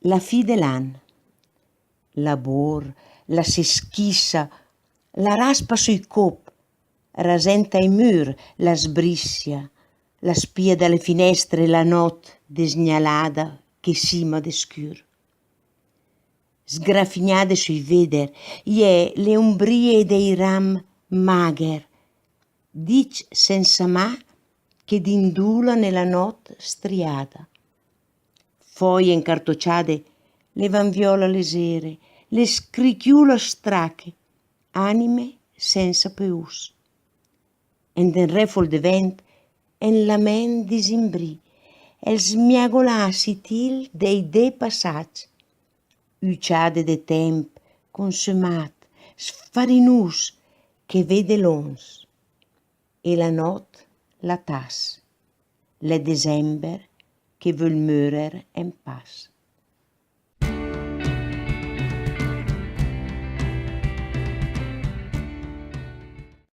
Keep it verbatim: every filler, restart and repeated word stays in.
La fì de l'an. La bor, la se schissa, la raspa sui cop, rasenta i mür, la sbrissia, la spia da le finestre, la nòt desgnalada che sima de scür. Sgrafignade sui veder, i è le umbrie dei ram magher, dicc sensa mà che dindula ne la nòt striada. Foie incartociade, le van viò la lesere, le scricchiula strache, anime sensa peùs. En den refol de vent, en lament disimbrì, el smiagolà sitil dei dé passacc, üciade de temp consömat, sfarinùs, che vede lons. E la nòt la tas, l'è desember che völ mörer en pas.